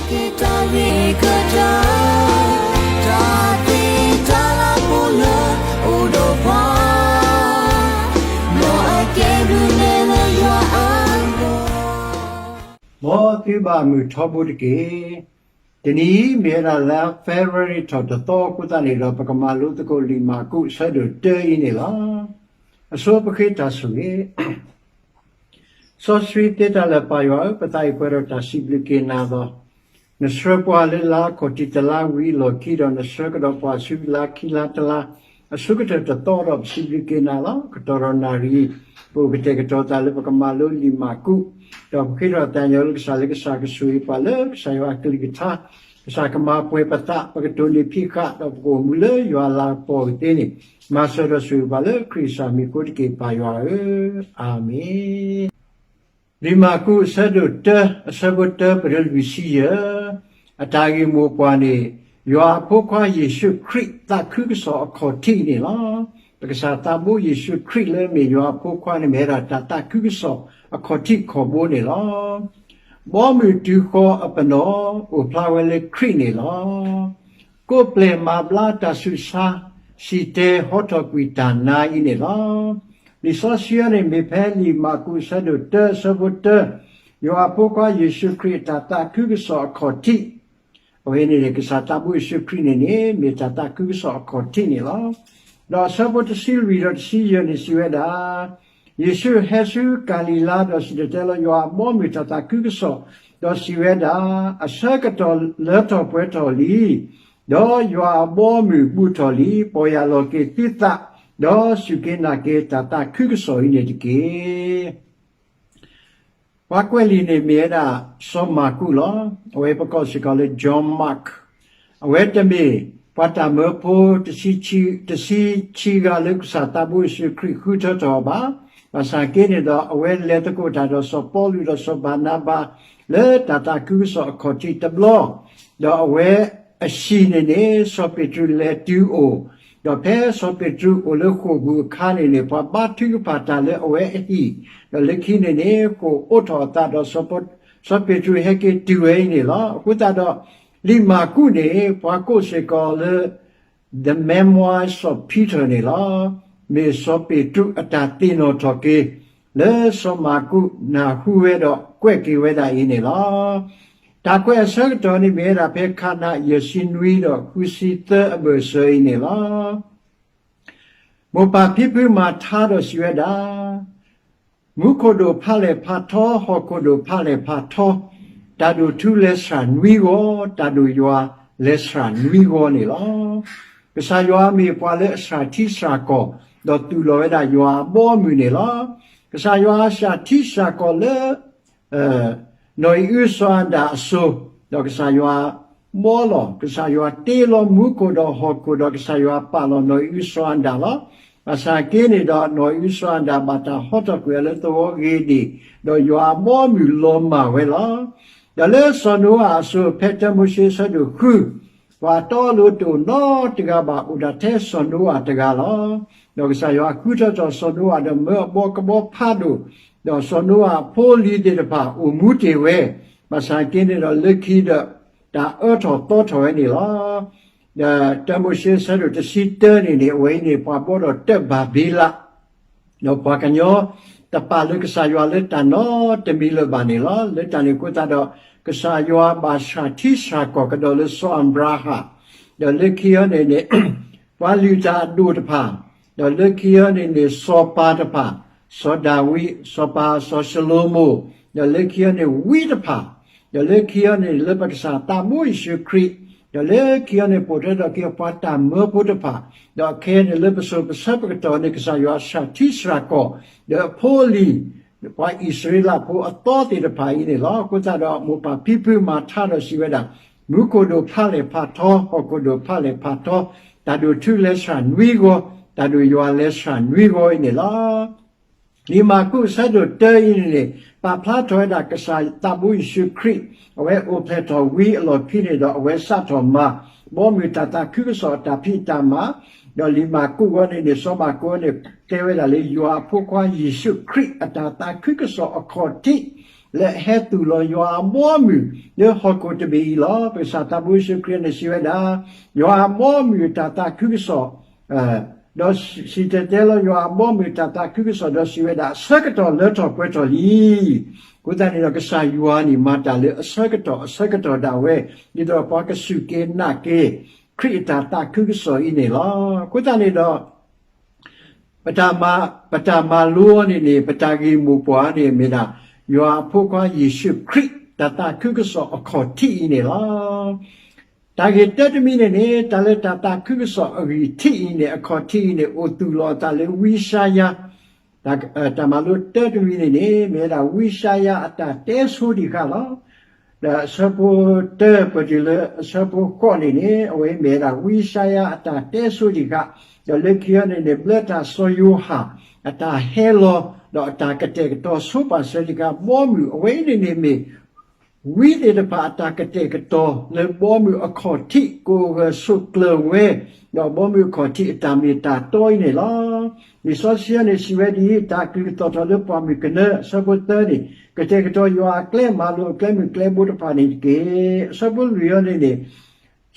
တၢ်ဂ့ၢ်ကတၢၢ်, တၢ်သ့တၢ်လၢပှဲၤလၢအိၣ်ဒီးပှၤ, မ်အကဲဘျုးနဲလၢယွၤအဂီၢ်. မ်သုဘၣ်မုာ်ထီဘိတက့ၢ်. တနံၤအံၤမ့ၢ်ဝဲဒၣ်လါ February ထီၣ်တသီအဃိသတးန့ၣ်ဒီး ပကမၤလိသကိးလံာ်မၢ်ကူးအဆၢဒိၣ်တၢအံၤန့ၣ်လီၤ. အဆိပဃ့တၢ်ဆိၣ်ဂ့ၤ စီဆှံသ့တၢ်လၢာ် ပၢ်ယွၤဧၢ, ပသးအံၤပှဲၤဒီးတၢ်စံးဘျုးက့ၤနၤလီၤ. နဆှၢပှၤလၢလါခီၣ်ထံးတလါဝံၤအလီၢ်ခံဒီး နဆှၢကဒီးပှၤဆူလါခံလါတလါ အဆိကတၢၢ်တသီဒီး ပစံးဘျုးက့ၤနၤလီၤ. ကတီၢ်ဒီးနၣ်ရံၣ် ပအိၣ်ကတဲာ်ကတီၤသးလၢပကမၤလိလံာ်မၢ်ကူး, ဒီးပဃ့ထီၣ်သးညီလၢကစၢ်လၢကစၢ်ကဆိၣ်ဂ့ၤပှၤလၢကစၢ်ယွၤအကလုၢ်ကထါ, ကစၢ်ကမၤပှဲၤပသး, ပကတိၢ်န့ၢ်ဖံးဃာ် ဒီးပကအိၣ်မူလၢယွၤလၤကပီၤကသ့န့ၣ်, မၤစၢၤဒီးဆိၣ်ဂ့ၤပှၤလၢခရံာ်ကစၢ်မံၤအဃိတက့ၢ် ပၢ်ယွၤဧၢ, အၤမ့ၣ်. လံာ်မၢ်ကူးအဆၢဒိၣ်တၢ အဆၢဖိတၢပတုၤလွံၢ်ဆံယဲၢ်, အတၢ်ဂ့ၢ်မိၢ်ပှၢ်န့ၣ် ယွၤအဖိခွါယ့ၣ်ၡူးခရံာ်သးခုကစီၣ်အခီၣ်ထံးန့ၣ်လီၤ. ပကစၢ်သးဘိယ့ၣ်ၡူးခရံာ်လၢမ့ၢ်ယွၤအဖိခွါန့ၣ် မ့ၢ်ဝဲဒၣ်တၢ်သးခုကစီၣ်အခီၣ်ထံးခီၣ်ဘိန့ၣ်လီၤ. ဘီမုၢ်တုၤဃီၤအပနီၣ် အိၣ်ဖျါဝဲလၢခရံာ်န့ၣ်လီၤ. ကိးပျဲၢ်မၤဘျါတၢ်ဆူးတၢ်ဆါ စံၣ်တဲၤဟီထီၣ်ကွံာ်တၢ်နါအံၤန့ၣ်လီၤ. လံာ်စီဆှံအံၤန့ၣ် မ့ၢ်ဖဲလံာ်မၢ်ကူးအဆၢဒိၣ်တၢ အဆၢဖိတၢ, ယွၤအဖိခွါယ့ၣ်ၡူးခရံာ်အတၢ်သးခုကစီၣ်အခီၣ်ထံး, အဝဲန့ၣ်န့ၣ် ကစၢ်သးဘိယ့ၣ်ၡူးခရံာ်န့ၣ်န့ၣ် မ့ၢ်တၢ်သးခုကစီၣ်အခီၣ်ထံးန့ၣ်လီၤ. ဒီးအဆၢဖိတဆံလွံၢ်ဒီးတဆံယဲၢ်န့ၣ်စံးဝဲဒၣ်, ယ့ၣ်ၡူးဟဲဆူကၤလံၤလါဒီးစံၣ်တဲၤတဲလီၤယွၤအဘီအမုၢ်တၢ်သးခုကစီၣ်, ဒီးစံးဝဲဒၣ်, အဆၢကတီၢ်လၢထီၣ်ပှဲၤထီၣ်လံ, ဒီးယွၤအဘီအမုၢ်ဘူးထီၣ်လံ, ပီၢ်ယၢ်လီၤက့ၤသုသး, ဒီးစူၢ်က့ၤနာ်က့ၤတၢ်သးခုကစီၣ်အံၤန့ၣ်တက့ၢ်. ပှၤကွဲးလံာ်န့ၣ်မ့ၢ်ဝဲဒၣ် စီၤမၢ်ကူးလီၤ. အဝဲပကိးစ့ၢ်ကီးလၢ John Mark. အဝဲတမ့ၢ်ပှၤတၢ်မၢဖိ တဆံဆံဂၤလၢကစၢ်သးဘိယ့ၣ်ၡူးခရံာ်ဃုထၢထီၣ်အီၤဘၣ်. ဘၣ်ဆၣ်က့န့ၣ်ဒီး အဝဲလဲၤသကိးတၢ်ဒီးစီၤပီလူးဒီးစီၤဘၤနၤဘၤ လၢတၢ်သးခုကစီၣ်အခီၣ်ထံးတဘျီ, ဒီးအဝဲအဟံၣ်န့ၣ်န့ၣ် စီၤပ့းတရူးလဲၤတုၤအိၣ်, ဒီးဖဲစီၤပ့းတရူးအိၣ်လၢဃိာ်ပူၤအခါန့ၣ်န့ၣ် ပှၤဘါထုကဖၣ်တၢ်လၢအဝဲအဟံၣ်, ဒီးလၢခံန့ၣ်န့ၣ် ဃိာ်အိးထီၣ်အသးဒီး စီၤပ့းတရူးဟဲက့ၤတုၤဝဲအံၤန့ၣ်လီၤ. အဃိသတးဒီး လံာ်မၢ်ကူးန့ၣ် ပှၤကိးစ့ၢ်ကီးလၢ The Memoirs of Peter န့ၣ်လီၤ. မ့ၢ်စီၤပ့းတရူးအတၢ်သ့ၣ်နီၣ်ထီၣ်က့ၤ လၢစီၤမၢ်ကူးနၢ်ဟူဝဲဒီးကွဲးက့ၤဝဲဒၣ်အံၤန့ၣ်လီၤ. တၢ်ကွဲးအဆၢကတီၢ်န့ၣ်မ့ၢ်ဝဲဒၣ်ဖဲခါနါယဲၢ်ဆံနွံဒီးဃုဆံသၢအဘၢၣ်စၢၤအံၤန့ၣ်လီၤ. မိၢ်ပၢ်ဖံဖုမၤထါဒီးစံးဝဲဒၣ်, မူခိၣ်ဒိၣ်ဖးလဲၢ်ဖးထီ, ဟီၣ်ခိၣ်ဒိၣ်ဖးလဲၢ်ဖးထီ, တၢ်ဒိၣ်ထူလဲၤဆှၣ်နွံဂီၤ, တၢ်ဒိၣ်ယွၤလဲၤဆှၣ်နွံဂီၤန့ၣ်လီၤ. ကစၢ်ယွၤမ့ၢ်ပှၤလၢအဆှၣ်ထံဆှၣ်ကီၢ်, ဒီးသူၣ်လီၤဝဲဒၣ်ယွၤအဘီအမုၢ်န့ၣ်လီၤ. ကစၢ်ယွၤဆှၣ်ထံဆှၣ်ကီၢ်လၢ နီၢ်အံၤအုစီၤအၤဒၣ်အစိၤ, ဒီးကစၢ်ယွၤဘှီလီၤ, ကစၢ်ယွၤတ့လီၤမူခိၣ်ဒီးဟီၣ်ခိၣ်ဒီးကစၢ်ယွၤပာ်လီၤနီၢ်အံၤအုစီၤအၤဒၣ်လီၤ. ဘၣ်ဆၣ်က့န့ၣ်ဒီး နီၢ်အံၤအုစီၤအၤဒၣ်ဘၣ်တၢ်ဟီထီၣ်ကွံာ်အီၤလၢသဝီဂ့ၤဒံၣ်, ဒီးယွၤအဘီအမုၢ်လီၤမၢ်ဝဲလီၤ. ဒီးလၢစီၤနိအၤအစိၤ ဖဲတၢမိၤၡ့အဆၢဒိၣ်ဃု, ပှၤတီအလိၤတအိၣ်နီတဂၤဘၣ် အိၣ်ဒၣ်ထဲစီၤနိအၤတဂၤလီၤ. ဒီးကစၢ်ယွၤဃုထၢထီၣ်စီၤနိအၤဒီးမၢအဘီကဘီဖးဒိၣ်, ဒီးစီၤနိအၤအဖိအလံၤသ့ၣ်တဖၣ်အိၣ်မူတ့ၢ်ဝဲ, ဘၣ်ဆၣ်က့န့ၣ်ဒီးလၢခံဒီး တၢ်အၢထီၣ်သီထီၣ်ဝဲန့ၣ်လီၤ. ဒီးတၢမိၤၡ့အဆၢဒိၣ်တဆံတၢန့ၣ်န့ၣ် အဝဲအံၤန့ၣ် ပှၤဘှီဒီးတၢၣ်ဘၤဘ့လး ဒီးပှၤကညီတပာ်လၢကစၢ်ယွၤလၢတၢ်နီတမံၤလၢၤဘၣ်န့ၣ်လီၤ. လၢတၢ်န့ၣ်အဃိသတးဒီး ကစၢ်ယွၤဘၣ်ဆှၣ်ထံဆှၣ်ကီၢ်ကဒီးလၢစီၤအၤဘြၤဟၣ်, ဒီးလၢခံအံၤန့ၣ်န့ၣ် ပှၤလုၢ်တၢ်အဒိၣ်တဖၣ်, ဒီးလၢခံအံၤန့ၣ်န့ၣ် စီၤပၤတဖၣ်, စီၤဒၤဝံး, စီၤပၤ, စီၤၡလိၤမိၣ်, ဒီးလၢခံအံၤန့ၣ် ဝံတဖၣ်, ဒီးလၢခံအံၤန့ၣ် လၢပကစၢ်သးဘိယ့ၣ်ၡူးခရံာ်, ဒီးလၢခံအံၤန့ၣ် ပိာ်ထွဲထီၣ်က့ၤပှၤတၢ်မၢဖိတဖၣ်, ဒီးခဲအံၤန့ၣ် လၢပစိၤပဆၢပကတီၢ်န့ၣ် ကစၢ်ယွၤဆှၣ်ထံဆှၣ်ကီၢ်, ဒီးအဖိအလံၤ ပှၤအံၣ်စရ့လးဖိအသီသ့ၣ်တဖၣ်အံၤန့ၣ်လီၤ. အဃိသတးဒီး မိၢ်ပၢ်ဖံဖုမၤထါဒီးစံးဝဲဒၣ်, မူခိၣ်ဒိၣ်ဖးလဲၢ်ဖးထီ, ဟီၣ်ခိၣ်ဒိၣ်ဖးလဲၢ်ဖးထီ, တၢ်ဒိၣ်ထူလဲၤဆှၣ်နွံဂီၤ, တၢ်ဒိၣ်ယွၤလဲၤဆှၣ်နွံဂီၤအံၤန့ၣ်လီၤ. လံာ်မၢ်ကူးအဆၢဒိၣ်တၢအံၤန့ၣ်န့ၣ် ပာ်ဖျါထီၣ်ဝဲဒၣ်ကစၢ်သးဘိယ့ၣ်ၡူးခရံာ် အဝဲအိၣ်ဖျဲၣ်ထီၣ်ဝံၤအလီၢ်ခံန့ၣ်ဒီး အဝဲစးထီၣ်မၤ ဘီမုၢ်တၢ်သးခုကစီၣ်အတၢ်ဖံးတၢ်မၤ, ဒီးလံာ်မၢ်ကူးအံၤန့ၣ်န့ၣ် စီၤမၢ်ကူးအံၤန့ၣ် တဲဝဲဒၣ်လၢယွၤအဖိခွါယ့ၣ်ၡူးခရံာ်အတၢ်သးခုကစီၣ်အခီၣ်ထံး လၢအဟဲသူၣ်လီၤယွၤအဘီအမုၢ် လၢဟီၣ်ခိၣ်တဘ့ၣ်အံၤလီၤ. ပကစၢ်သးဘိယ့ၣ်ၡူးခရံာ်န့ၣ်စံးဝဲဒၣ်, ယွၤအဘီအမုၢ်အတၢ်သးခုကစီၣ် ဒီးစံၣ်တဲၤတဲလီၤယွၤအဘီအမုၢ်အတၢ်သးခုကစီၣ် ဒီးစံးဝဲဒၣ်, အဆၢကတီၢ်လၢထီၣ်ပှဲၤထီၣ်လံ. အဃိသတးန့ၣ်ဒီး ကစၢ်ယွၤန့ၣ်မၤတၢ်လၢအဆၢကတီၢ်အဆၢကတီၢ်ဒၣ်ဝဲ, ဒ်သိးပှၤကစူၢ်က့ၤနာ်က့ၤ ခရံာ်အတၢ်သးခုကစီၣ်အံၤန့ၣ်လီၤ. အဃိသတးန့ၣ်ဒီး ပတၢ်မၤလိအီၤန့ၣ်န့ၣ် ပတၢ်ဂ့ၢ်မိၢ်ပှၢ်န့ၣ်မ့ၢ်ဒၣ် ယွၤအဖိခွါယ့ၣ်ၡူးခရံာ် တၢ်သးခုကစီၣ်အခီၣ်ထံးအံၤန့ၣ်လီၤ. တၢ်ဂ့ၢ်တၢတမံၤန့ၣ်န့ၣ် တၢ်လၢတၢ်သးခုကစီၣ်အဂံၢ်ထံးအံၤန့ၣ် အခီၣ်ထံးအံၤန့ၣ် အိၣ်သူၣ်လီၤအသးလၢဝံယၡါယၤ တၢ်မၤလိတၢတမံၤန့ၣ်န့ၣ် မ့ၢ်ဝဲဒၣ်ဝံယၡါယၤအတၢ်တဲဆိတံၢ်ဃာ်လီၤ. ဒီးအဆၢဖိတၢ ပတုၤလၢအဆၢဖိဃိးန့ၣ်န့ၣ် အဝဲမ့ၢ်ဝဲဒၣ်ဝံယၡါယၤအတၢ်တဲဆိတံၢ်ဃာ်, ဒီးလၢခံအံၤန့ၣ်န့ၣ် ဘျၢတၢ်စီၤယိၤဟၣ် အတၢ်ဟဲလီၤ ဒီးအတၢ်ကတဲာ်ကတီၤဆိပာ်စၢၤတံၢ်ဃာ် ဘီမုၢ်အဝဲအံၤန့ၣ်န့ၣ်မ့ၢ် ဝံသ့ၣ်တဖၣ်အတၢ်ကတဲာ်ကတီၤလၢဘီမုၢ်အခီၣ်ထံး ကအိၣ်ဂၢၢ်ဆိးကျၢၤဝဲ ဒီးဘီမုၢ်အခီၣ်ထံးအတၢ်မ့ၢ်တၢ်တီအံၤန့ၣ်လီၤ. လံာ်စီဆှံအံၤန့ၣ်စံးဝဲဒ်အံၤ, တၢ်ကလုၢ်သီၣ်ထီၣ်လၢပှၢ်မုၢ်ကနၢ အဆၢဖိသၢန့ၣ် ကတဲာ်ကတီၤယွၤအကျဲ မၤလိာ်အကျဲမုၢ်ကျဲဘိတဖၣ်န့ၣ်တက့ၢ်. အဆၢဖိလွံၢ်အံၤန့ၣ်န့ၣ်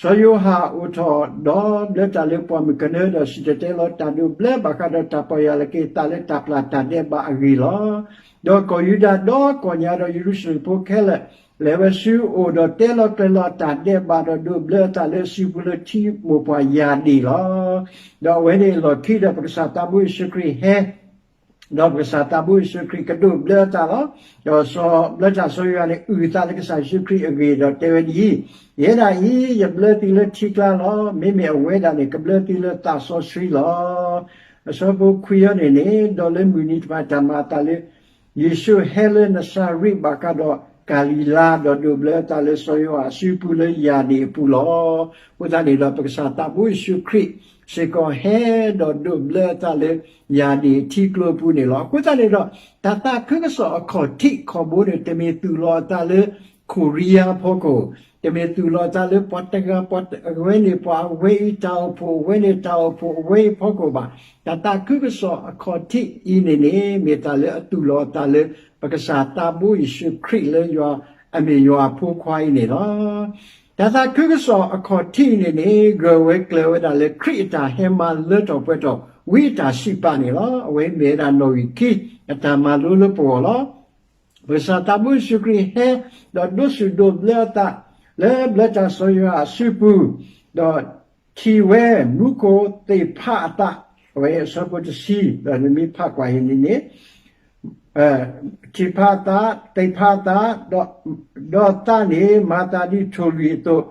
စီၤယိၤဟၣ်အိၣ်ထီၣ်ဒီးဘျၢတၢ်လၢပှၢ်မုၢ်ကနၢ ဒီးစံၣ်တဲၤတဲလီၤတၢ်ဒိးဘျၢဘၣ်ဃးဒီးတၢ်ပီၢ်ယၢ်လီၤက့ၤသးလၢတၢ်ပျၢ်တၢ်ဒဲးဘးအဂ့ၢ်လီၤ. ဒီးကီၢ်ယူဒၤဒီကီၢ်ညါဒီးယရူၤၡလ့ၣ်ဖိခဲလၢာ် လဲၤဝဲဆူအအိၣ်ဒီးတဲလီၤကျဲၤလီၤအတၢ်ဒဲးဘးဒီးဒိးဘျၢအသးလၢအစုပူၤလၢထံမိၢ်ပှၢ်ယၢ်ဒ့ၣ်လီၤ. ဒီးအဝဲန့ၣ်အလီၢ်ခံဒီးပကစၢ်သးဘိယ့ၣ်ၡူးခရံာ်ဟဲ ဒီးပကစၢ်သးဘိယ့ၣ်ၡူးခရံာ်ကဒိးဘျၢအသးလီၤ. ဒီးစီၤဘျၢတၢ်စီၤယိၤဟၣ်န့ၣ် အုၣ်အသးလၢကစၢ်ယ့ၣ်ၡူးခရံာ်အဂ့ၢ်ဒီးတဲဝဲဒ်အံၤ, ယဲဒၣ်အံၤ ယဘျၢသုလၢထံကျါလီၤ. မ့မ့ၢ်အဝဲဒၣ်န့ၣ် ကဘျၢသုလၢသးစီဆှံလီၤ. အဆၢဖိခွံအံၤန့ၣ်န့ၣ် ဒီးလၢမုၢ်နံၤတဖၣ်တၢ်မၤအသးလၢ ယ့ၣ်ၡူးဟဲလၢနစၤရ့းဘၣ်ဃးဒီးကၤလံၤလါ ဒီးဒိးဘျၢအသးလၢစီၤယိၤဟၣ်အစုပူၤလၢယၢ်ဒ့ၣ်အပူၤလီၤ. အဃိသတးန့ၣ်ဒီး ပကစၢ်သးဘိယ့ၣ်ၡူးခရံာ်စ့ၢ်ကီးဟဲဒီးဒိးဘျၢအသးလၢယၢ်ဒ့ၣ်ထံကျိပူၤန့ၣ်လီၤ. အဃိသတးန့ၣ်ဒီး တၢ်သးခုကစီၣ်အခီၣ်ထံးခီၣ်ဘိန့ၣ် တမ့ၢ်သူၣ်လီၤအသးလၢ ခိရံယါဖီခိၣ်, တမ့ၢ်သူၣ်လီၤအသးလၢပှၤတဂၤပှၤအဝဲအံၤ တၢ်အိၣ်ဖှိၣ်အဝဲန့ၣ် တၢ်အိၣ်ဖှိၣ်အဝဲအံၤဖီခိၣ်ဘၣ်. တၢ်သးခုကစီၣ်အခီၣ်ထံးအံၤန့ၣ်န့ၣ် မ့ၢ်တၢ်လၢအသူၣ်လီၤအသးလၢ ပကစၢ်သးဘိယ့ၣ်ၡူးခရံာ်လၢယွၤအမ့ၢ်ယွၤအဖိခွါအံၤန့ၣ်လီၤ. တၢ်သးခုကစီၣ်အခီၣ်ထံးအံၤန့ၣ်န့ၣ် ဂၢၢ်ဝဲကျၢၤဝဲဒၣ်လၢခရံာ်အတၢ်ဟဲမၤလၢထီၣ်ပှဲၤထီၣ် ဝံအတၢ်စံးပာ်န့ၣ်လီၤ. အဝဲမ့ၢ်ဝဲဒၣ်နီၣ်ဂံၢ်ခံ အတၢ်မၤလိလၢပဂီၢ်လီၤ. ပကစၢ်သးဘိယ့ၣ်ၡူးခရံာ်ဟဲ ဒီးဒိးဆူၣ်ဒိးဘျၢအသး လၢဘျၢတၢ်စီၤယိၤဟၣ်အစုပူၤ, ဒီးထံၣ်ဝဲမူခိၣ်သ့ၣ်ဖးအသး, အဝဲအဆၢဖိတဆံ ဒီးနမ့ၢ်ဖးကွၢ်အံၤန့ၣ်န့ၣ် ထံၣ်ဖးအသး, သ့ၣ်ဖးအသး, ဒီးသးန့ၣ်မၤသးဒ်ထိၣ်လွံၣ်အသိး,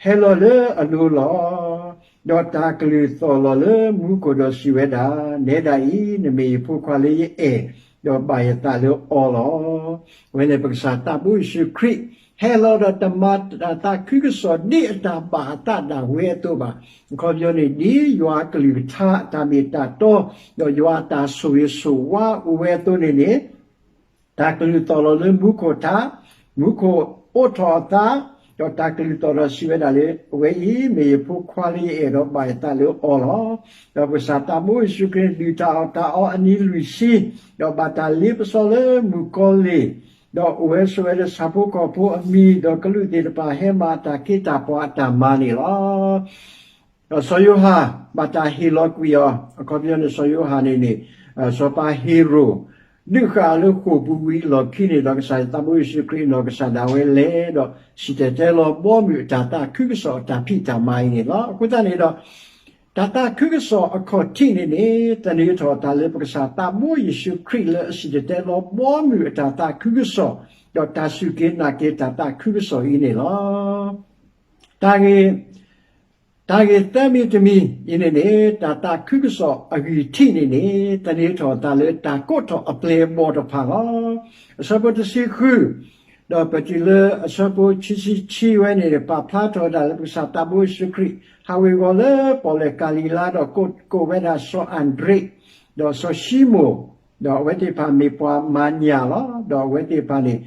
ဟဲလီၤလၢအလိၤလီၤ. ဒီးတၢ်ကလုၢ်သီၣ်လီၤလၢမူခိၣ်ဒီးစံးဝဲဒၣ်, နဲဒၣ်အံၤ နမ့ၢ်ယဖိခွါလၢယအဲၣ်, ဒီးဘၣ်ယသးလၢအီၤလီၤ. အဝဲန့ၣ်ပကစၢ်သးဘိယ့ၣ်ၡူးခရံာ် ဟဲလီၤဒီးတမၤတၢ်သးခုကစီၣ်ဒ်အတၢ်ဘၣ်အသးဒၣ်ဝဲအသိးဘၣ်. အခီပညီန့ၣ် ဒ်ယွၤအကလုၢ်ကထါအတၢ်မ့ၢ်တၢ်တီ, ဒီးယွၤအတၢ်ဆိၣ်ဂ့ၤဆိၣ်ဝါအိၣ်ဝဲအသိးန့ၣ်န့ၣ် တၢ်ကလုၢ်သီၣ်လီၤလၢမူခိၣ်ထး, မူခိၣ်အိးထီၣ်အသး, ဒီးတၢ်ကလုၢ်သီၣ်ဒီးစံးဝဲဒၣ်လၢ အဝဲအံၤမ့ၢ်ယဖိခွါလၢယအဲၣ်ဒီးဘၣ်ယသးလၢအီၤလီၤ. ဒီးပကစၢ်သးဘိယ့ၣ်ၡူးခရံာ်ဒုၣ်တၢ်အီၣ်တၢ်အီအနံၤလွံၢ်ဆံ, ဒီးဘၣ်တၢ်လ့ပစီလၢမုၣ်ကီၤလံၢ်, ဒီးအိၣ်ဝဲဆိးဝဲလၢဆၣ်ဖိကီၢ်ဖိအမံၤ, ဒီးကလူးသ့ၣ်တဖၣ်ဟဲမၤအတၢ်ခ့တၢ်ပှၤအတၢ်မၤန့ၣ်လီၤ. ဒီးစီၤယိၤဟၣ်ဘၣ်တၢ်ဟ့ၣ်လီၤကွံာ်အီၤ, အခီပညီန့ၣ် စီၤယိၤဟၣ်န့ၣ်န့ၣ် စီၤပၤဟ့ၤရိာ် ဒုးဃာ်အီၤလၢဃိာ်ပူၤဝံၤအလီၢ်ခံန့ၣ်ဒီး ကစၢ်ယွၤသးဘိယ့ၣ်ၡူးခရံာ်အနီၢ်ကစၢ်ဒၣ်ဝဲလဲၤဒီး စံၣ်တဲၤတဲလီၤဘီမုၢ်အတၢ်သးခုကစီၣ်အတၢ်ဖံးတၢ်မၤအံၤန့ၣ်လီၤ. အဃိသတးန့ၣ်ဒီး တၢ်သးခုကစီၣ်အခီၣ်ထံးန့ၣ်န့ၣ် သန့ၤထီၣ်တၢ်လၢပကစၢ်သးဘိယ့ၣ်ၡူးခရံာ်လၢအစံၣ်တဲၤတဲလီၤဘီမုၢ်အတၢ်သးခုကစီၣ်, ဒီးတၢ်စူၢ်က့ၤနာ်က့ၤတၢ်သးခုကစီၣ်အံၤန့ၣ်လီၤ. တၢ်ဂ့ၢ် တၢ်ဂ့ၢ်သၢမံၤတမံၤအံၤန့ၣ်န့ၣ် တၢ်သးခုကစီၣ်အဂံၢ်ထံးန့ၣ်န့ၣ် သန့ၤထီၣ်အသးလၢတၢ်ကိးထီၣ်အပျဲၢ်အဘီၣ်တဖၣ်လီၤ. အဆၢဖိတဆံဃု ဒီးပတုၤလၢအဆၢဖိခံဆံခံဝဲန့ၣ် ပာ်ဖျါထီၣ်ဝဲဒၣ်လၢပကစၢ်သးဘိယ့ၣ်ၡူးခရံာ် ဟးဝ့ၤဝီၤလၢပီၣ်လဲၣ်ကၤလံၤလါဒီးကိးဝဲဒၣ်စီၤအၤဒြ့း ဒီးစီၤၡံမိၣ်, ဒီးအဝဲသ့ၣ်တဖၣ်မ့ၢ်ပှၤမၤညၣ်လီၤ. ဒီးအဝဲသ့ၣ်တဖၣ်န့ၣ်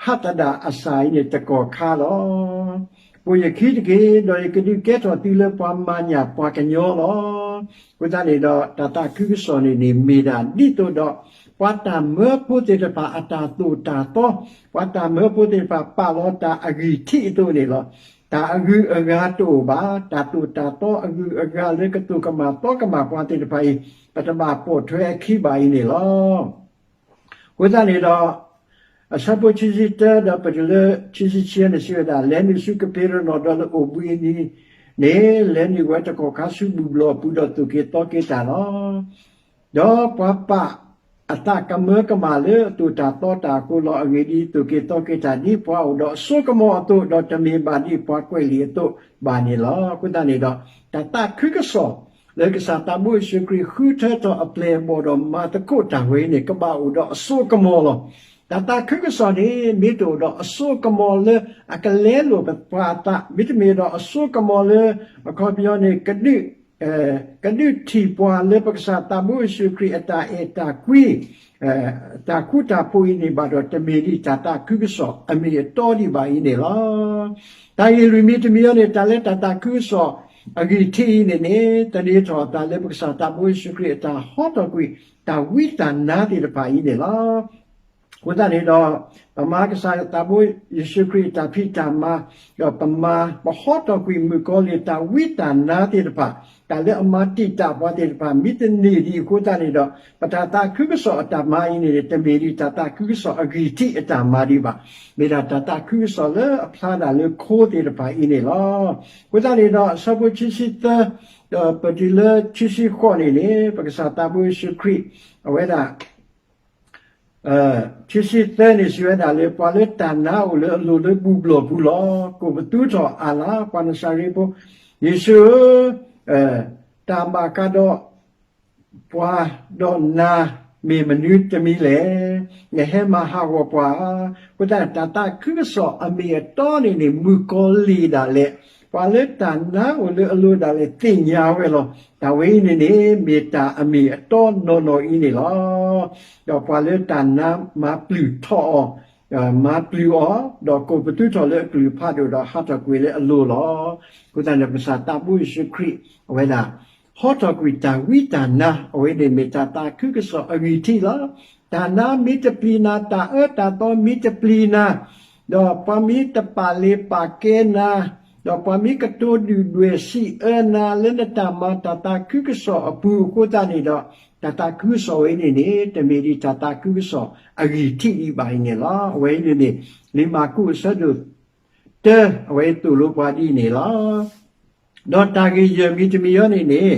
ဟးသဒၣ်အစၢ်အံၤန့ၣ်တကီၢ်ခါလီၤ. ပိာ်ယခံတက့ၢ်, ဒီးယကဒုးကဲထီၣ်သုလၢပှၤမၤညၣ်ပှၤကညီလီၤ. အဃိသတးန့ၣ်ဒီး တၢ်သးခုကစီၣ်န့ၣ်န့ၣ် မ့ၢ်ဒၣ်ဒ်သိးဒီး ပှၤတၢ်မၢဖိသ့ၣ်တဖၣ်အတၢ်သိၣ်တၢ်သီ, ပှၤတၢ်မၢဖိသ့ၣ်တဖၣ်ပာ်လီၤတၢ်အဂံၢ်ထံးအသိးန့ၣ်လီၤ. တၢ်အဂုၤအဂၤတအိၣ်ဘၣ်, တၢ်သိၣ်တၢ်သီအဂုၤအဂၤလၢကသိၣ်ကမၣ်သီကမၣ်ပှၤသ့ၣ်တဖၣ်အံၤ ပတဘၣ်ပိာ်ထွဲအခံဘၣ်အံၤန့ၣ်လီၤ. အဃိသတးန့ၣ်ဒီး အဆၢဖိခံဆံတၢ ဒီးပတုၤလၢခံဆံခံန့ၣ် စံးဝဲဒၣ်, လဲၤနုာ်ဆူကပ့းရနီၣ်ဒီးလၢအိၣ်ဘှံးအနံၤန့ၣ် လဲၤနုာ်ဝဲတကီၢ်ခါဆူဘူၣ်ဘျီၣ်အပူၤဒီးသိၣ်က့ၤသီက့ၤတၢ်လီၤ. ဒီးပှၤပာ်အသးကမၢကမၣ်လၢအသိၣ်တၢ်သီတၢ်အဃိလီၤ. အဂ့ၢ်ဒ်အံၤ, သိၣ်က့ၤသီက့ၤတၢ်ဒ်ပှၤအိၣ်ဒီးအစိကမီၤအသိး, ဒီးတမ့ၢ်ဘၣ်ဒ်ပှၤကွဲးလံာ်အသိးဘၣ်န့ၣ်လီၤ. အဃိသတးန့ၣ်ဒီး တၢ်သးခုကစီၣ် လၢကစၢ်သးဘိယ့ၣ်ၡူးခရံာ်ဃုထၢထီၣ်အပျဲၢ်အဘီၣ်ဒီးမၤသကိးတၢ်ဝဲအံၤန့ၣ် ကဘၣ်အိၣ်ဒီးအစိကမီၤလီၤ. တၢ်သးခုကစီၣ်န့ၣ် မ့ၢ်တအိၣ်ဒီးအစိကမီၤလၢအကလဲလိာ်ပှၤအသး, မ့တမ့ၢ်ဒီးအစိကမီၤလၢ အခီပညီန့ၣ် ကဒုး ကဒုးထံၣ်ပှၤလၢပကစၢ်သးဘိယ့ၣ်ၡူးခရံာ်အတၢ်အဲၣ်တၢ်ကွံ တၢ်ဃူတၢ်ဖိးအံၤန့ၣ်ဘၣ်ဒီး တမ့ၢ်ဒ်တၢ်သးခုကစီၣ်အမ့ၢ်အတီဒံးဘၣ်အံၤန့ၣ်လီၤ. တၢ်ဂ့ၢ်လွံၢ်မံၤတမံၤအံၤန့ၣ် တၢ်လၢတၢ်သးခုကစီၣ်အဂံၢ်ထံးအံၤန့ၣ်န့ၣ် သန့ၤထီၣ်အသးလၢပကစၢ်သးဘိယ့ၣ်ၡူးခရံာ်အတၢ်ဟီထီၣ်ကွံာ် တၢ်ဝံတၢ်နါသ့ၣ်တဖၣ်အံၤန့ၣ်လီၤ. အဃိသတးန့ၣ်ဒီး ပမၤကစၢ်သးဘိယ့ၣ်ၡူးခရံာ်အတၢ်ဖံးတၢ်မၤ, ဒီးပမၤပဟီထီၣ်ကွံာ်မုၣ်ကီၤလံၢ်တၢ်ဝံတၢ်နါသ့ၣ်တဖၣ်, တၢ်လၢအမၤတံာ်တာ်ပှၤသ့ၣ်တဖၣ် မ့ၢ်သန့ၤဒံးအဃိသတးန့ၣ်ဒီး ပတၢ်သးခုကစီၣ်အတၢ်မၤအံၤန့ၣ်န့ၣ် တမ့ၢ်ဒ်တၢ်သးခုကစီၣ်အဂံၢ်ထံးအတၢ်မၤဒံးဘၣ်. မ့ၢ်ဒၣ်တၢ်သးခုကစီၣ်လၢအဖျါဒၣ်လၢခိသ့ၣ်တဖၣ်အံၤန့ၣ်လီၤ. အဃိသတးန့ၣ်ဒီး အဆၢဖိခံဆံသၢ ဒီးပတုၤလၢခံဆံဃိးန့ၣ်န့ၣ် ပကစၢ်သးဘိယ့ၣ်ၡူးခရံာ် အဝဲဒၣ် ခံဆံသၢန့ၣ် စံးဝဲဒၣ်လၢ ပှၤလၢတၢ်နါအိၣ်လၢအလိၤလၢဘူၣ်ဘျီၣ်ပူၤလီၤ. ကိးပသူထီၣ်အၢၣ်လီၤ ပှၤနၤစၤရ့းဖိ, ယ့ၣ်ၡူးဧၢ, တၢ်ဘၣ်ဃးဒီးပှၤဒီးနၤ မ့ၢ်မနုၤတမံၤလဲၣ်. နဟဲမၤဟးဂီၤပှၤဧါ. အဃိသတး တၢ်သးခုကစီၣ်အမ့ၢ်အတီန့ၣ်န့ၣ် မုၣ်ကီၤလံၢ်ဒၣ်လဲာ်, ပှၤလၢတၢ်နါအိၣ်လၢအလိၤဒၣ်လဲာ် သ့ၣ်ညါဝဲလီၤ. တၢ်ဝဲအံၤန့ၣ်န့ၣ် မ့ၢ်တၢ်အမ့ၢ်အတီနီၢ်နီၢ်အံၤန့ၣ်လီၤ. ဒီးပှၤလၢတၢ်နါမၤပျုၢ်ထီၣ်အီၤ, မၤပျုၢ်အီၤ, ဒီးကိးပသူထီၣ်လၢအကလုၢ်ဖးဒိၣ်ဒီးဟးထီၣ်ကွံာ်လၢအလိၤလီၤ. အဃိသတးန့ၣ် ပကစၢ်သးဘိယ့ၣ်ၡူးခရံာ် အဝဲဒၣ် ဟီထီၣ်ကွံာ်တၢ်ဝံတၢ်နါ အဝဲန့ၣ်မ့ၢ်တၢ်သးခုကစီၣ်အဂံၢ်ထံးလီၤ. တၢ်နါမ့ၢ်တပျံၤနၤ, တၢ်အၢတၢ်သီမ့ၢ်တပျံၤနၤ, ဒီးပှၤမ့ၢ်တပာ်လ့ၤပာ်ကဲနၤ, ဒီးပှၤမ့ၢ်ကတိၤဒုၣ်ဒွဲၣ်စံးအၢနၤလၢနတၢ်မၤတၢ်သးခုကစီၣ်အပူၤအဃိသတးန့ၣ်ဒီး တၢ်သးခုကစီၣ်ဝဲန့ၣ်န့ၣ် တမ့ၢ်ဒ်တၢ်သးခုကစီၣ်အဂံၢ်ထံးဒံးဘၣ်အံၤန့ၣ်လီၤ. အဝဲအံၤန့ၣ်န့ၣ် လံာ်မၢ်ကူးအဆၢဒိၣ်တၢ အဝဲသိၣ်လိပှၤဒ်အံၤန့ၣ်လီၤ. ဒီးတၢ်ဂ့ၢ်ယဲၢ်မံၤတမံၤအံၤန့ၣ်န့ၣ်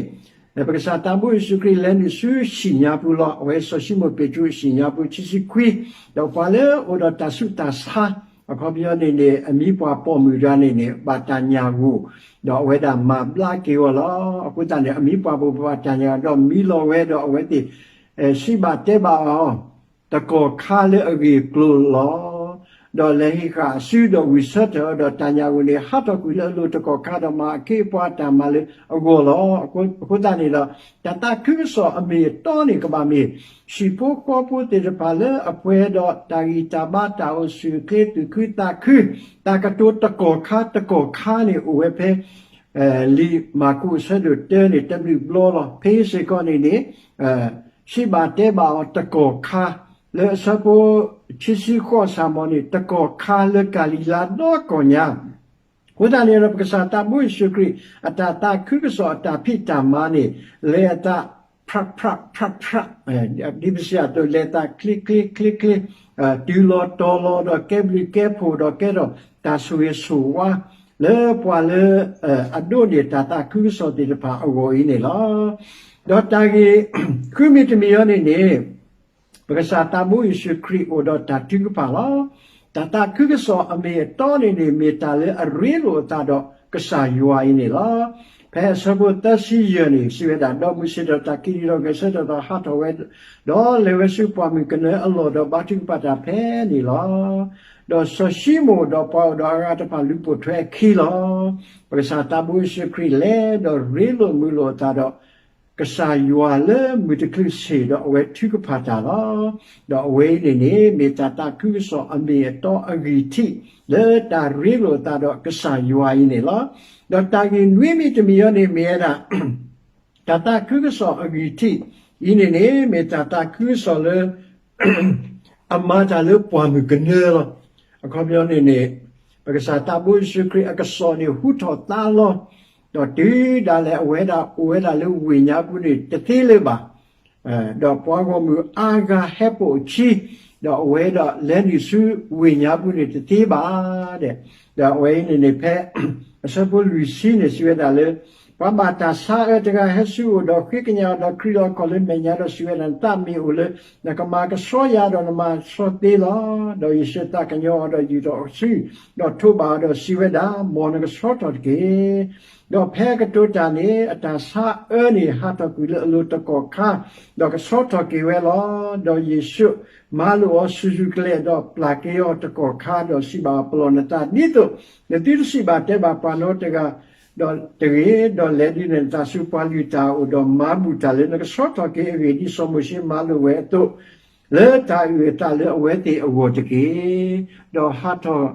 ပကစၢ်သးဘိယ့ၣ်ၡူးခရံာ်လဲၤနုာ်ဆူဟံၣ်ညါပူၤလီၤ. အဝဲစီၤၡံမိၣ်ပ့းတရူးဟံၣ်ညါပူၤ ခံဆံခွံ, ဒီးပှၤလၢအိၣ်ဒီးတၢ်ဆူးတၢ်ဆါ အခီပညီန့ၣ်န့ၣ် အမံၤပှၢ်ပိာ်မုၣ်တဂၤန့ၣ်န့ၣ် ဘၣ်တၢ်ညၣ်ဂိၢ်, ဒီးအဝဲဒၣ်မၤဘျါက့ၤအီၤလီၤ. အဃိသတးန့ၣ် အမံၤပှၢ်ပိာ်မုၣ်ဘၣ်တၢ်ညၣ်ဂိၢ်ဒီးမံလီၤဝဲဒီးအဝဲသ့ၣ် စံးဘၣ်တဲဘၣ်အီၤ တကီၢ်ခါလၢအဂ့ၢ်အကျိၤလီၤ. ဒီးလဲၤဟံးဃာ်အစုဒီးဝံၢ်ဆၢထၢၣ်အီၤဒီးတၢ်ညၣ်ဂိၢ်န့ၣ် ဟးထီၣ်ကွံာ်လၢအလိၤတကီၢ်ခါဒီးမၤအခ့အပှၤအတၢ်မၤလၢအဂီၢ်လီၤ. အဃိသတးန့ၣ်ဒီး တၢ်သးခုကစီၣ်အမ့ၢ်အတီန့ၣ်ကဘၣ်မ့ၢ် ဟံၣ်ဖိဃီဖိသ့ၣ်တဖၣ်လၢအပှဲၤဒီးတၢ်ဂံၢ်တၢ်ဘါ တၢ်အိၣ်ဆူၣ်အိၣ်ချ့ သူၣ်ခုသးခု တၢ်ကတိၤတကီၢ်ခါတကီၢ်ခါန့ၣ် အိၣ်ဝဲဖဲ လံာ်မၢ်ကူးအဆၢဒိၣ်တၢန့ၣ် တဘျုးဘျီလီၤ. ဖဲအံၤစ့ၢ်ကီးန့ၣ်န့ၣ် စံးဘၣ်တဲဘၣ်အီၤတကီၢ်ခါ လၢအဆၢဖိခံဆံဃိးစၢ်မီၤန့ၣ် တကီၢ်ခါလၢကၤလံၤလါဒီကီၢ်ညါ အဃိသတးန့ၣ်ဒီး ပကစၢ်သးဘိယ့ၣ်ၡူးခရံာ် အတၢ်သးခုကစီၣ်အတၢ်ဖံးတၢ်မၤန့ၣ် လဲၤအသး ဖြးဖြးဖြးဖြး ဒ်ပစံးအသိး လဲၤအသးချ့ချ့ချ့ချ့ တုၤလီၤတီၤလီၤဒီးကဲဘျုးကဲဖှိၣ်ဒီးကဲထီၣ်တၢ်ဆိၣ်ဂ့ၤဆိၣ်ဝါ လၢပှၤလၢ အဒိးန့ၢ်တၢ်သးခုကစီၣ်သ့ၣ်တဖၣ်အဂီၢ်အံၤန့ၣ်လီၤ. ဒီးတၢ်ဂ့ၢ်ဃုမံၤတမံၤအံၤန့ၣ်န့ၣ် ပကစၢ်သးဘိယ့ၣ်ၡူးခရံာ်အိၣ်ဒီးတၢ်ထုကဖၣ်လီၤ. တၢ်သးခုကစီၣ်အမ့ၢ်အတီန့ၣ်န့ၣ် မ့ၢ်တၢ်လၢအရ့လိာ်အသးဒီးကစၢ်ယွၤအံၤန့ၣ်လီၤ. ဖဲအဆၢဖိသၢဆံယဲၢ်န့ၣ် စံးဝဲဒၣ်, ဒီးမုၢ်ဆ့ၣ်ထီၣ်တၢ်ခံးနံၤဒီး ဂဲၤဆၢထၢၣ်သီဟးထီၣ်ဝဲ, ဒီးလဲၤဝဲဆူပှၢ်မုၢ်ကနၢအလီၢ်ဒီးဘါထုကဖၣ်တၢ်ဖဲန့ၣ်လီၤ. ဒီးစီၤၡံမိၣ်ဒီးပှၤအိၣ်ဒီးအဂၤတဖၣ်လူၤပိာ်ထွဲအခံလီၤ. ပကစၢ်သးဘိယ့ၣ်ၡူးခရံာ်လဲၤဒီးရ့လိာ်မုာ်လိာ်အသးဒီး ကစၢ်ယွၤလၢမုၢ်တချုးဆ့ၣ်ဒီးအဝဲထုကဖၣ်တၢ်လီၤ. ဒီးအဝဲအံၤန့ၣ်န့ၣ် မ့ၢ်တၢ်သးခုကစီၣ်အမ့ၢ်အတီအဂံၢ်ထံး လၢတၢ်ရ့လိာ်အသးဒီးကစၢ်ယွၤအံၤန့ၣ်လီၤ. ဒီးတၢ်ဂ့ၢ်နွံမံၤတမံၤအံၤန့ၣ်မ့ၢ်ဝဲဒၣ် တၢ်သးခုကစီၣ်အဂံၢ်ထံးအံၤန့ၣ်န့ၣ် မ့ၢ်တၢ်သးခုကစီၣ်လၢ အမၤတၢ်လၢပှၢ်မုၢ်ကနၢလီၤ. အခီပညီန့ၣ်န့ၣ် ပကစၢ်သးဘိယ့ၣ်ၡူးခရံာ်အကစီၣ်န့ၣ်ဟူထီၣ်သါလီၤ. ဒီးတုၤဒၣ်လဲာ်အဝဲဒၣ်အိၣ်ဝဲဒၣ်လၢဝ့ၢ်ညါပူၤန့ၣ် တသ့လၢၤဘၣ်. ဒီးပှၤဂီၢ်မုၢ်အါဂၤဟဲပိာ်အခံ, ဒီးအဝဲဒီးလဲၤနုာ်ဆူဝ့ၢ်ညါပူၤန့ၣ်တသ့ဘၣ်ဒဲး. ဒီးအဝဲအံၤန့ၣ်န့ၣ် ဖဲအဆၢဖိလွံၢ်ဆံန့ၣ် စံးဝဲဒၣ်လၢ ပှၤဘၣ်တၢ်ဆါအၢတဂၤဟဲဆူအအိၣ်ဒီးဃ့ကညးအီၤဒီးခရံာ်လီၤကီၢ်လၢမဲာ်ညါဒီးစံးဝဲဒၣ်, နသးမ့ၢ်အိၣ်လၢ နကမၤကဆှီယၤဒီးနမၤကဆှီသ့လီၤ. ဒီးယ့ၣ်ၡူးသးကညီၤအီၤဒီးယူာ်ထီၣ်အစု, ဒီးထိးဘၣ်အီၤဒီးစံးဝဲဒၣ်, မ်နကဆှီထီၣ်တက့ၢ်. ဒီးဖဲအကတိၤတၢ်န့ၣ် အတၢ်ဆါအၢန့ၣ်ဟးထီၣ်ကွံာ်လၢအလိၤတကီၢ်ခါ, ဒီးကဆှီထီၣ်က့ၤဝဲလီၤ. ဒီးယ့ၣ်ၡူးမၤလိာ်အီၤဆူၣ်ဆူၣ်ကလဲာ်, ဒီးပျၢ်က့ၤအီၤတကီၢ်ခါ, ဒီးစံးဘၣ်အီၤ, ပလီၢ်နသးဒ်သိး နသုတစံးဘၣ်တဲဘၣ်ပှၤနီတဂၤဒီးတဂ့ၤ, ဒီးလဲၤဒုးနသးဆူပှၤလုၢ်တၢ်အအိၣ်, ဒီးမၤဘူၣ်တၢ်လၢနကဆှီထီၣ်က့ၤအဂ့ၢ် ဒ်စီၤမိၤၡ့မၤလိာ်ဝဲအသိး, လၢတၢ်အုၣ်အသးလၢအဝဲသ့ၣ်အဂီၢ်တက့ၢ်. ဒီးဟးထီၣ်,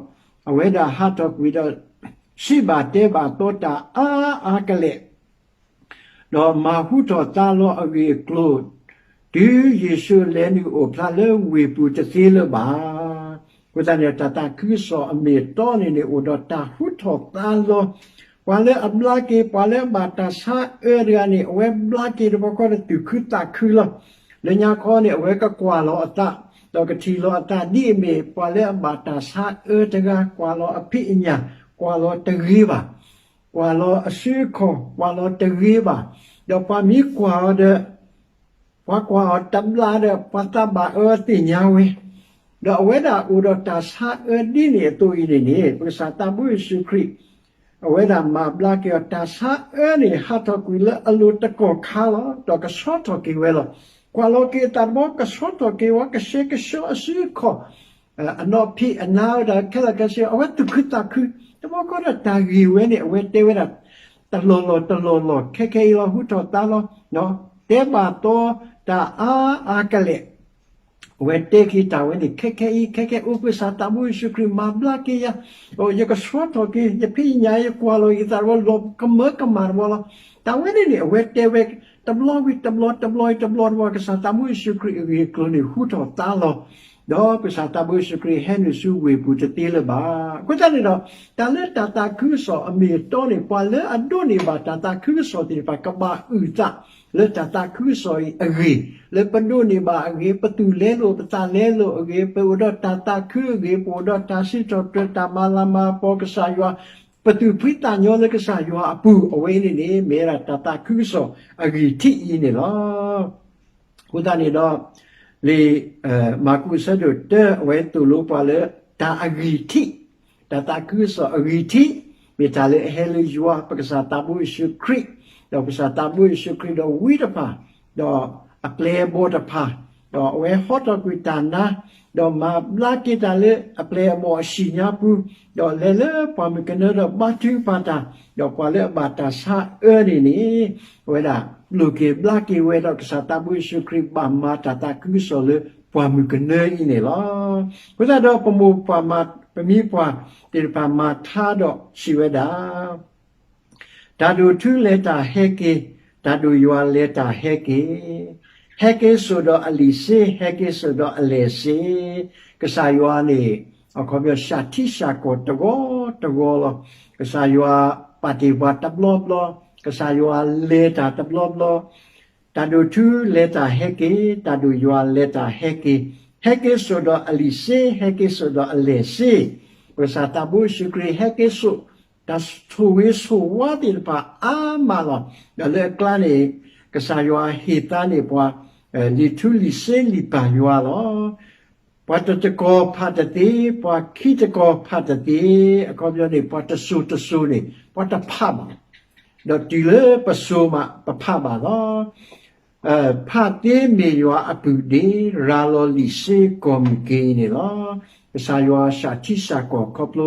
အဝဲဒၣ်ဟးထီၣ်ကွံာ်ဒီး စံးဘၣ်တဲဘၣ်သီတၢ်အါအါကလဲာ် ဒီးမၤဟူထီၣ်သါလီၤအဂ့ၢ်အကျိၤ, တုၤယ့ၣ်ၡူးလဲၤနုာ်အိၣ်ဖျါလၢဝ့ၢ်ပူၤတသ့လၢၤဘၣ်. အဃိသတးန့ၣ် တၢ်သးခုကစီၣ်အမ့ၢ်အတီန့ၣ်န့ၣ် အိၣ်ဒီးတၢ်ဟူထီၣ်သါလီၤ. ပှၤလၢအဘျါက့ၤ ပှၤလၢအဘၣ်တၢ်ဆါအၢတဂၤန့ၣ် အဝဲဘျါက့ၤတဘျီဃီဒီးသူၣ်ခုသးခုလီၤ. လၢညါခီန့ၣ် အဝဲကကွၢ်လီၤအသး, ဒီးကထံၣ်လီၤအသးဒ်အမ့ၢ် ပှၤလၢအဘၣ်တၢ်ဆါအၢတဂၤ, ကွၢ်လီၤအဖံးအညၣ်, ကွၢ်လီၤတဂ့ၤဘၣ်. ကွၢ်လီၤအစုအခီၣ်, ကွၢ်လီၤတဂ့ၤဘၣ်. ဒီးပှၤမ့ၢ်ကွၢ်အီၤဒီး, ပှၤကွၢ်အီၤတဘျါဒီး ပှၤသးဘၣ်အၢသ့ၣ်ညါဝဲ, ဒီးအဝဲဒၣ်အိၣ်ဒီးတၢ်ဆါအၢဒ်န့ၣ်အသိးအံၤန့ၣ်န့ၣ် ပကစၢ်သးဘိယ့ၣ်ၡူးခရံာ် အဝဲဒၣ်မၤဘျါက့ၤအီၤ, တၢ်ဆါအၢန့ၣ် ဟးထီၣ်ကွံာ်လၢအလိၤတကီၢ်ခါလီၤ. ဒီးကဆှီထီၣ်က့ၤဝဲလီၤ. ကွၢ်လီၤက့ၤအသးတဘျီ ကဆှီထီၣ်က့ၤဝဲ, ကဆှဲကဆှီအစုအခီၣ်, အနီၣ်ဖံးအနါဝဲဒၣ်ခဲလၢာ်ခဲဆ့, အဝဲသူၣ်ခုသးခု, တဘျီဃီဒီးတၢ်ဂ့ၢ်ဝဲန့ၣ် အဝဲတဲဝဲဒၣ် တလီၢ်လီၢ်တလီၢ်လီၢ်, ခဲခဲအံၤလီၤ ဟူထီၣ်သါလီၤ, တဲဘၣ်သီတၢ်အါအါကလဲာ်, အဝဲတဲက့ၤတၢ်ဝဲန့ၣ် ခဲခဲအံၤ, ခဲခဲအိၣ် ပကစၢ်သးဘိယ့ၣ်ၡူးခရံာ်မၤဘျါက့ၤယၤ, ယကဆှီထီၣ်က့ၤ, ယဖံးယညၣ် ယကွၢ်လီၤက့ၤသးတဘျီ လီၤကမၢကမၣ်တဘျီလီၤ. တၢ်ဝဲန့ၣ်န့ၣ် အဝဲတဲဝဲ တဘျီဝံၤတဘျီ, တဘျီဝံၤတဘျီတဘျီ, ကစၢ်သးဘိယ့ၣ်ၡူးခရံာ်အဂ့ၢ်အကျိၤန့ၣ် ဟူထီၣ်သါလီၤ. ဒီးကစၢ်သးဘိယ့ၣ်ၡူးခရံာ်ဟဲနုာ်ဆူဝ့ၢ်ပူၤတသ့လၢၤဘၣ်. အဃိသတးန့ၣ်ဒီး တၢ်လၢတၢ်သးခုကစီၣ်အမ့ၢ်အတီန့ၣ် ပှၤလၢအဒိးန့ၢ်ဘၣ်တၢ်သးခုကစီၣ်သ့ၣ်တဖၣ် ကဘၣ်အုၣ်သးလၢတၢ်သးခုကစီၣ်အံၤအဂ့ၢ်, လၢပဒိးန့ၢ်ဘၣ်အဂ့ၢ်, ပသူၣ်လဲလိာ် ပသးလဲလိာ်အဂ့ၢ်, ပအိၣ်ဒီးတၢ်သးခုအဂ့ၢ်, ပအိၣ်ဒီးတၢ်စံးထီၣ်ပတြၢၤ တၢ်မၤလၤမၤကပီၤကစၢ်ယွၤ, ပသူၣ်ဖှံသးညီလၢကစၢ်ယွၤအပူၤ, အဝဲအံၤန့ၣ်န့ၣ် မ့ၢ်ဝဲဒၣ်တၢ်သးခုကစီၣ်အဂံၢ်ထံးအံၤန့ၣ်လီၤ. အဃိသတးန့ၣ်ဒီး လံာ်မၢ်ကူးအဆၢဒိၣ်တၢ အဝဲသိၣ်လိပှၤလၢ တၢ်အဂံၢ်ထံး, တၢ်သးခုကစီၣ်အဂံၢ်ထံး မ့ၢ်တၢ်လၢအဟဲလၢယွၤ ပကစၢ်သးဘိယ့ၣ်ၡူးခရံာ်, ဒီးပကစၢ်သးဘိယ့ၣ်ၡူးခရံာ်ဒီးဝံတဖၣ်, ဒီးအပျဲၢ်အဘီၣ်တဖၣ်, ဒီးအဝဲဟီထီၣ်ကွံာ်တၢ်နါ, ဒီးမၤဘျါက့ၤတၢ်လၢအပျဲၢ်အဘီၣ်အစံၣ်ညါပူၤ, ဒီးလဲၤလၢပှၢ်မုၢ်ကနၢဒီးဘါထုကဖၣ်တၢ်, ဒီးပှၤလၢအဘၣ်တၢ်ဆါအၢန့ၣ်န့ၣ် အဝဲဒၣ်လိၣ်က့ၤဘျါက့ၤဝဲဒီး ကစၢ်သးဘိယ့ၣ်ၡူးခရံာ်ဘၣ်မၤတၢ်သးခုကစီၣ်လၢပှၢ်မုၢ်ကနၢအံၤန့ၣ်လီၤ. အဃိသတးဒီး ပမိၢ်ပှၢ်မၤ, ပမံၤပှၢ်သ့ၣ်တဖၣ်မၤထါဒီးစံးဝဲဒၣ် တၢ်ဒိၣ်ထူလဲၤတၢ်ဟဲက့ၤ, တၢ်ဒိၣ်ယွၤလဲၤတၢ်ဟဲက့ၤ, ဟဲက့ၤစိာ်ဒီးအလံာ်စ့, ဟဲက့ၤစိာ်ဒီးအလဲၤစ့, ကစၢ်ယွၤန့ၣ် အခီပညီ စၢ်ထံစၢ်ကီၢ်တဂီၤတဂီၤလီၤ. ကစၢ်ယွၤပာ်တ့ၢ်ပှၤတဘျီဘျီ, ကစၢ်ယွၤလဲၤတၢ်တဘျီဘျီ, တၢ်ဒိၣ်ထူလဲၤတၢ်ဟဲက့ၤ, တၢ်ဒိၣ်ယွၤလဲၤတၢ်ဟဲက့ၤ, ဟဲက့ၤစိာ်ဒီးအလံာ်စ့, ဟဲက့ၤစိာ်ဒီးအလဲၤစ့, ပကစၢ်သးဘိယ့ၣ်ၡူးခရံာ် ဟဲက့ၤစိာ် တၢ်ဆိၣ်ဂ့ၤဆိၣ်ဝါသ့ၣ်တဖၣ်အါမးလီၤ. ဒီးလၢအကျါန့ၣ် ကစၢ်ယွၤဟ့ၣ်သါန့ၢ်ပှၤ လံာ်ထူလံာ်စ့လံာ်ပ�်ယွၤလီၤ. ပှၤတတကီၢ်ဖးတသ့, ပှၤခံတကီၢ်ဖးတသ့, အခီပညီန့ၣ် ပှၤတစိၤတစိၤန့ၣ် ပှၤတဖးဘၣ်. ဒီးတုၤလၢပစိၤမး ပဖးဘၣ်လီၤ. ဖးသ့မ့ၢ်ယွၤအပုၢ်ဒ့, ရၤလီၤလံာ်စ့ကိးမုၢ်က့ၤအံၤန့ၣ်လီၤ. ကစၢ်ယွၤစၢ်ထံစၢ်ကီၢ်ခီဖျိ ဘီ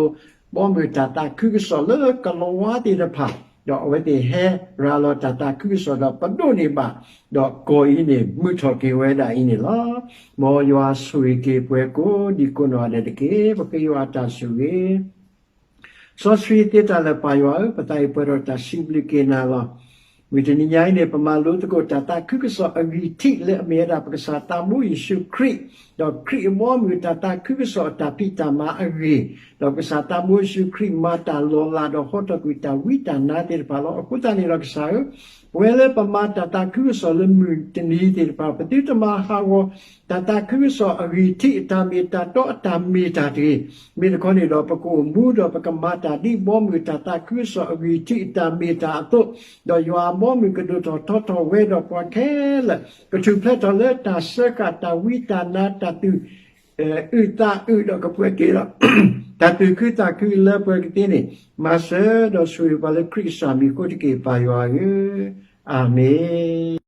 မုၢ်တၢ်သးခုကစီၣ်လၢကလီၤဝါသ့ၣ်တဖၣ်, ဒီးအဝဲသ့ၣ်ဟဲရၤလီၤတၢ်သးခုကစီၣ်ဒီးပဒိးန့ၢ်ဘၣ်, ဒီးကီၢ်အံၤန့ၣ် မုာ်ထီၣ်က့ၤဝဲဒၣ်အံၤန့ၣ်လီၤ. မ်ယွၤဆိၣ်ဂ့ၤက့ၤပှၤကိးဒံကိးနီၢ်ဂၤဒဲးတက့ၢ်. ပဃ့ယွၤအတၢ်ဆိၣ်ဂ့ၤ စီဆှံသ့တၢ်လၢာ်ပၢ်ယွၤဧၢ, ပသးအံၤပှဲၤဒီးတၢ်စံးဘျုးက့ၤနၤလီၤ. မုၢ်တနံၤညါအံၤန့ၣ် ပမၤလိသကိးတၢ်သးခုကစီၣ်အဂံၢ်ထံးလၢအမ့ၢ်ဝဲဒၣ် ပကစၢ်သးဘိယ့ၣ်ၡူးခရံာ်, ဒီးခရံာ်အဘီအမုၢ်တၢ်သးခုကစီၣ်အတၢ်ဖံးတၢ်မၤအဂ့ၢ်, ဒီးပကစၢ်သးဘိယ့ၣ်ၡူးခရံာ်မၤတၢ်လီၤလးဒီးဟီထီၣ်ကွံာ်တၢ်ဝံတၢ်နါသ့ၣ်တဖၣ်လီၤ. အဃိသတးန့ၣ်ဒီးကစၢ်ဧၢ, ပဝဲလၢပမၤတၢ်သးခုကစီၣ်လၢမုၢ်တနံၤသ့ၣ်တဖၣ် ပသုတမၤဟးဂီၤတၢ်သးခုကစီၣ်အဂံၢ်ထံးအတၢ်မ့ၢ်တၢ်တီအတၢ်မ့ၢ်တၢ်တဂ့ၤ. မ့ၢ်တခီန့ၣ်ဒီး ပကအိၣ်မူဒီးပကမၤတၢ်ဒ်ဘီမုၢ်တၢ်သးခုကစီၣ်အဂံၢ်ထံးအတၢ်မ့ၢ်တၢ်အသိး, ဒီးယွၤအဘီမုၢ်ကဒိၣ်ထီၣ်ထီထီၣ်ဝဲဒီးပှၤခဲလၢာ်, ကထူၣ်ဖျဲးထီၣ်လၢတၢ်စၢဃာ်တၢ်ဝံတၢ်နါတၢ်သူၣ် အုးသးအုးဒီးကပှဲၤက့ၤဒီး တၢ်သူၣ်ခုသးခုလၢပှဲၤကသ့န့ၣ်, မၤစၢၤဒီးဆိၣ်ဂ့ၤပှၤလၢခရံာ်ကစၢ်မံၤအဃိတက့ၢ် ပၢ်ယွၤဧၢ, အၤမ့ၣ်.